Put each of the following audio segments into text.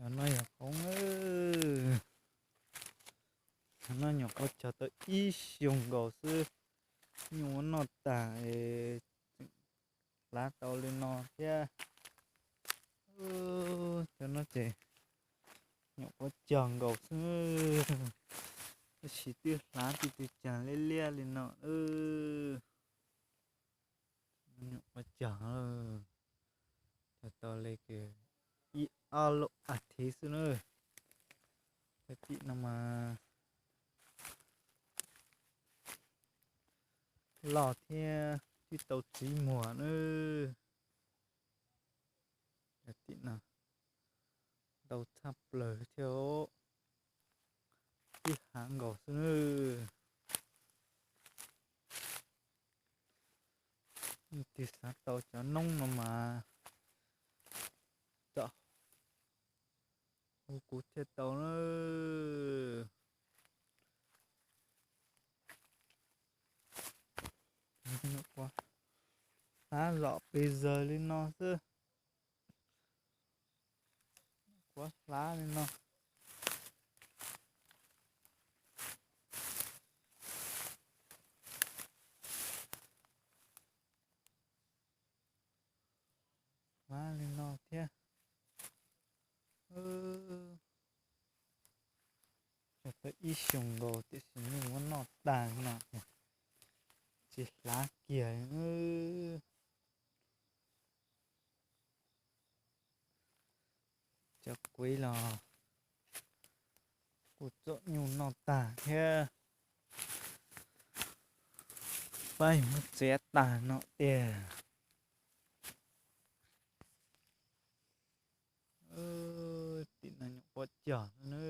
Cov no yog qoob, cov no nyuam qhuav cog tau ib xyoos nkaus xwb, nyuj muab noj tag es tseem hlav tau li no thiab. Cov no ces nyuam qhuav cog nkaus xwb, tab sis twb hlav tib tug caag liab liab li no. Nyuam qhuav cog, cog tau li ib ob lub as thiv xwb na. Cov tim no mas loj thiab twb tau txiv muag na. Cov tim no ntau tshaj plaws thiab, tib hav nkaus xwb na. Leej twg xav tau cov noob no mas txawm hu kuv thiaj tau na. Hlav zom pes zawg li no xwb. Kuv hlav li no, hlav li no thiab. Cog tau ib xyoos nkaus tiam sis nyuj muab noj tag no, tsis hlav kiag. Cov kuiv los kuj txom nyuj noj tag thiab, pab yus muab txiav tag no tiag. Tim no nyuam qhuav cog na.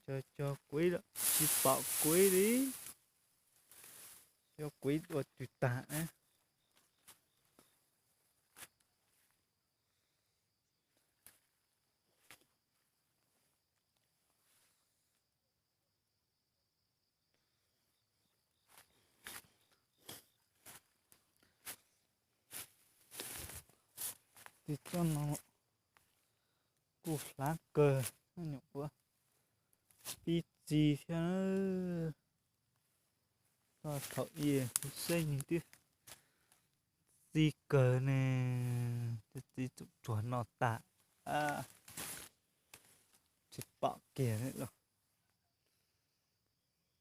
Cog, cog kuiv los tsis pom kuiv li. Cov kuiv ua twg tag na. Tim tsob no kuj hlav kawg, nyuam qhuav pib txi thiab. Txog thaum ub kuv saib nws twb txi kawg ne, twb txi txum tsuag noj tag, tsis pom kiag li los.